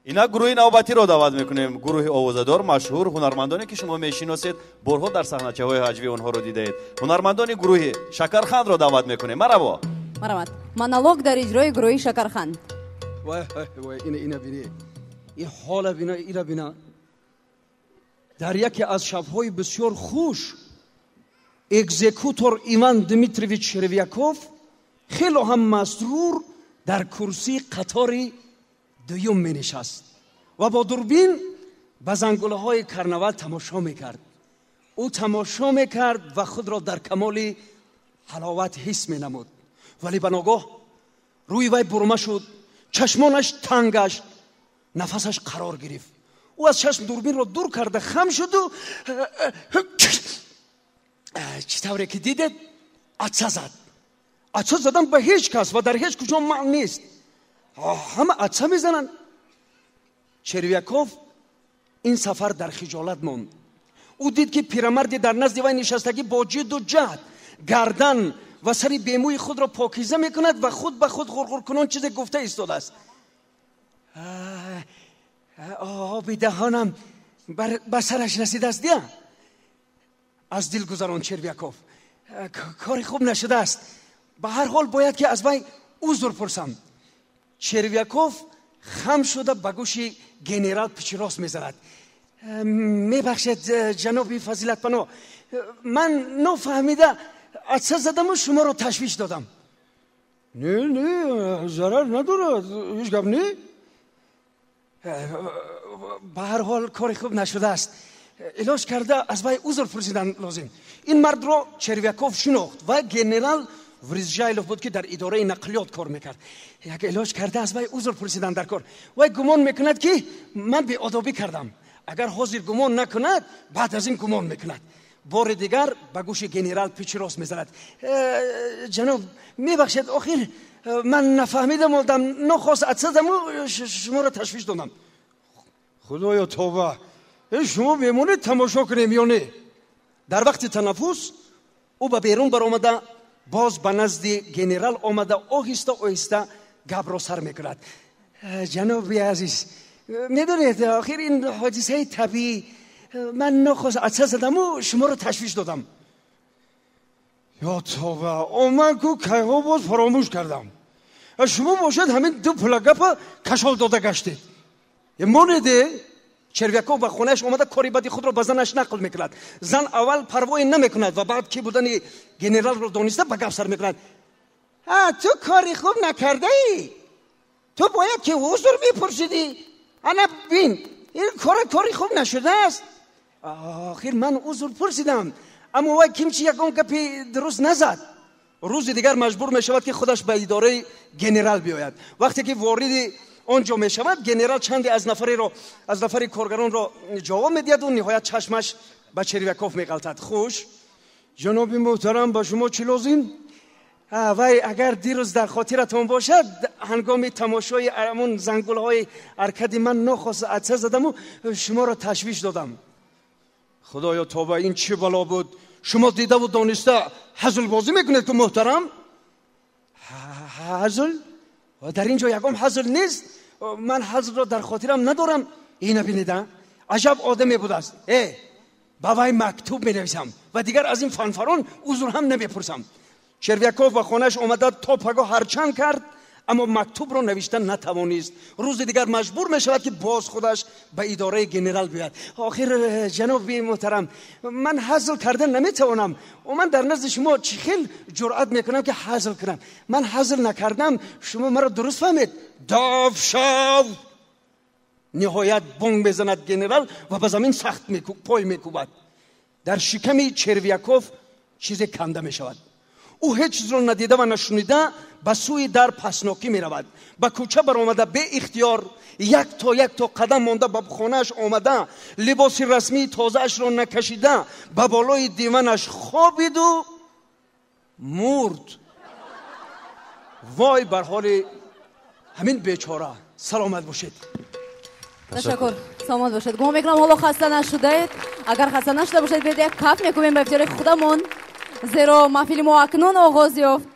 Инак гурӯҳи навбатиро даъват мекунем. Гурӯҳи овозадор, машҳур, ҳунармандоне, ки шумо мешиносед, борҳо дар саҳначаҳои ҳаҷвӣ онҳоро дидаед. Ҳунармандони гурӯҳи Шакархандро даъват мекунем. Мараво. Марамат. Монолог дар иҷрои гурӯҳи Шакарханд. Вай, вай, вай, ина, ина бине, ин ҳола бина, ира бина. Дар яке аз шабҳои бисёр хуш экзекутор Иван Дмитриевич Червяков хело ҳам масрур дар курсии қатори дуюм менишаст ва бо дурбин ба зангулаҳои карнавал тамошо мекард. Ӯ тамошо мекард ва худро дар камоли ҳаловат ҳис менамуд, вале ба ногоҳ рӯи вай бурма шуд, чашмонаш танг гашт, нафасаш қарор гирифт. Ӯ аз чашм дурбинро дур карда, хам шуду, чӣ тавре ки дидед, атса зад. Атса задан ба ҳеҷ кас ва дар ҳеҷ куҷо манъ нест, ҳама атса мезананд. Червяков ин сафар дар хиҷолат монд. Ӯ дид, ки пирамарди дар назди вай нишастагӣ бо ҷидду ҷаҳд гардан ва сари бемӯи худро покиза мекунад ва худ ба худ ғурғуркунон чизе гуфта истодааст. Оби даҳонам ба сараш расидааст, дия, аз дил гузарон Червяков. Кори хуб нашудааст, ба ҳар ҳол бояд ки аз вай узр пурсам. Червяков хам шуда, ба гӯши генерал пичирос мезанад: «Мебахшед, ҷаноби фазилатпаноҳ, ман нофаҳмида атса задаму шуморо ташвиш додам». «Не, не, зарар надорад, ҳеҷ гап не». Ба ҳар ҳол кори хуб нашудааст, илоҷ карда аз вай узр пурсидан лозим. Ин мардро Червяков шинохт ва генерал Вризжайлов буд, ки дар идораи нақлиёт кор мекард. Як илоҷ карда аз вай узр пурсидан дар кор, вай гумон мекунад, ки ман беодобӣ кардам. Агар ҳозир гумон накунад, баъд аз ин гумон мекунад. Бори дигар ба гӯши генерал пичирос мезанад: «Ҷаноб, мебахшед, охир ман нафаҳмида мондам, нохост атса задаму шуморо ташвиш додам». «Худоё, тоба! Шумо мемонед, тамошо кунем ё не?» Дар вақти танаффус ӯ ба берун баромада, боз ба назди генерал омада, оҳиста оҳиста гапро сар мекунад: «Ҷаноби азиз, медонед, охир ин ҳодисаи табиӣ, ман нохост атса задаму шуморо ташвиш додам». «Ё тоба, ман ку кайҳо боз фаромӯш кардам, шумо бошад, ҳамин ду пула гапа кашол дода гаштед, монеде». Червяков ба хонааш омада, кори бади худро ба занаш нақл мекунад. Зан аввал парвое намекунад ва баъд, ки будани генералро дониста, ба гап сар мекунад: «Ту кори хуб накардаӣ, ту бояд ки узр мепурсидӣ. Ана бин, ин кора кори хуб нашудааст». «Охир ман узр пурсидам, аммо вай кимчи ягон гапи дуруст назад». Рӯзи дигар маҷбур мешавад, ки худаш ба идораи генерал биёяд. Вақте ки вориди он ҷо мешавад, генерал чанде аз нафари коргаронро ҷавоб медиҳаду ниҳоят чашмаш ба Червяков меғалтад. «Хуш, ҷаноби муҳтарам, ба шумо чӣ лозим?» «Вай, агар дирӯз дар хотиратон бошад, ҳангоми тамошои амон зангулҳои аркади ман нохост атса задаму шуморо ташвиш додам». «Худоё, тоба, ин чӣ бало буд? Шумо дидаву дониста ҳазлбозӣ мекунед ку, муҳтарам?» «Ҳазл? Дар ин ҷо ягон ҳазл нест, ман ҳазлро дар хотирам надорам». «Ина бинеда, аҷаб одаме будааст! Ба вай мактуб менависам ва дигар аз ин фанфарон узр ҳам намепурсам». Червяков ба хонааш омада, то пагоҳ ҳарчанд кард, аммо мактубро навишта натавонист. Рӯзи дигар маҷбур мешавад, ки боз худаш ба идораи генерал биёяд. «Охир, ҷаноби муҳтарам, ман ҳазл карда наметавонам. Ман дар назди шумо чӣ хел ҷуръат мекунам, ки ҳазл кунам? Ман ҳазл накардам, шумо маро дуруст фаҳмед». «Даф шав!» ниҳоят бонг мезанад генерал ва ба замин сахт пой мекӯбад. Дар шиками Червяков чизе канда мешавад. Ӯ ҳеҷ чизро надида ва нашунида ба сӯи дар паснокӣ меравад. Ба кӯча баромада, беихтиёр як то як то қадам монда, ба хонааш омада, либоси расмии тозаашро накашида, ба болои диванаш хобиду мурд. Вой бар ҳоли ҳамин бечора! Саломат бошед. Ташаккур, саломат бошед. Гумон мекунам, ҳоло хаста нашудаед. Агар хаста нашуда бошед, биёед, як каф мекунем ба ихтиёри худамон, зеро маҳфили мо акнун оғоз ёфт.